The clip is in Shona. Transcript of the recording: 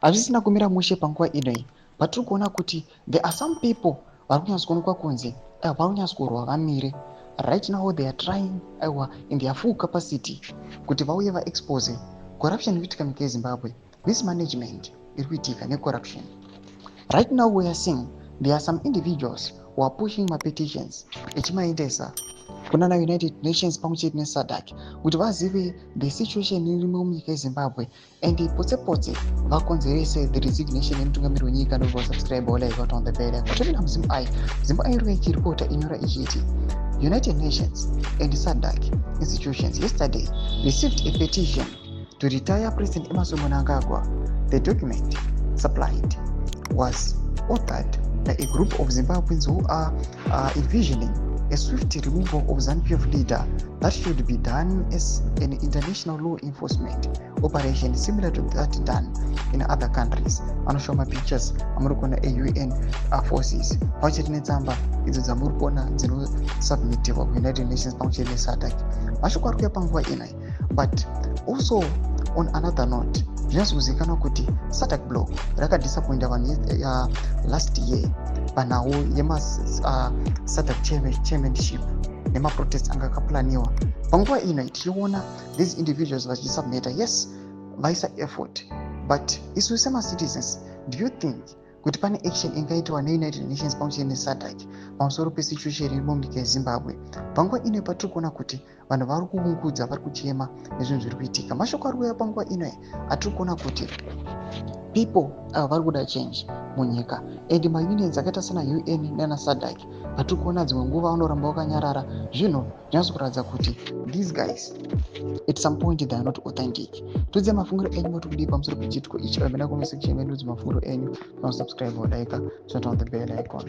Hazvisina kumira mushe panguva ino patiri kuona kuti there are some people vari kunyatsokuonekwa kunzi vari kunyatsokurwa vamire. Right now they are trying, aiwa, in their full capacity kuti vauye vaexpose corruption iri kuitika munyika yeZimbabwe, mismanagement iri kuitika necorruption. Right now we are seeing there are some individuals who are pushing mapetitions echimaendesa kunana United Nations pamwe chete neSADC kuti vazive the situation irimo munyika yeZimbabwe and potse potse vakonzerese the resignation yemutungamiri wenyika. Ndobva subscribe, like, on the bell. Kutomira muZimEye, ZimEye iri ichiripota inyora ichiti United Nations and SADC institutions yesterday received a petition to retire President Emmerson Mnangagwa. The document supplied was authored by a group of Zimbabweans who are envisioning a swift removal of ZANU-PF leader that should be done as an international law enforcement operation similar to that done in other countries. Anoshow mapictures amuri kuona eUN forces pamwe chete netsamba idzo dzamuri kuona dzinosubmitirwa kuUnited Nations pamwe chete neSADC. Mashoko ari kuuya panguva inoi. But also on another note, zvinyazozivikanwa kuti SADC bloc rakadisappointa vanhu last year panhau yemaSADC chairmanship nemaprotest anga akaplaniwa. Panguva ino tichiona these individuals vachisubmita, yes, vaisa effort, but isu semacitizens, do you think kuti pane action ingaitwa neUnited Nations pamwe chete neSADC pamusoro pesituation irimo munyika yeZimbabwe panguva ino patiri kuona kuti vanhu vari kuungudza, vari kuchema nezvinhu zviri kuitika? Mashoko ari kuuya panguva ino atiri kuona kuti people ava vari kuda change munyika and maunions akaita sena UN nana SADC vatiri kuona dzimwe nguva vanoramba vakanyarara. Zvinhu zvinatso kuratidza kuti these guys at some point they are not authentic. Tiudzei mafungiro enyu, moti kudii pamusoro pechiitiko ichi? Vamenda comment section medu, mafungiro enyu. Subscribe, like, turn on the bell icon.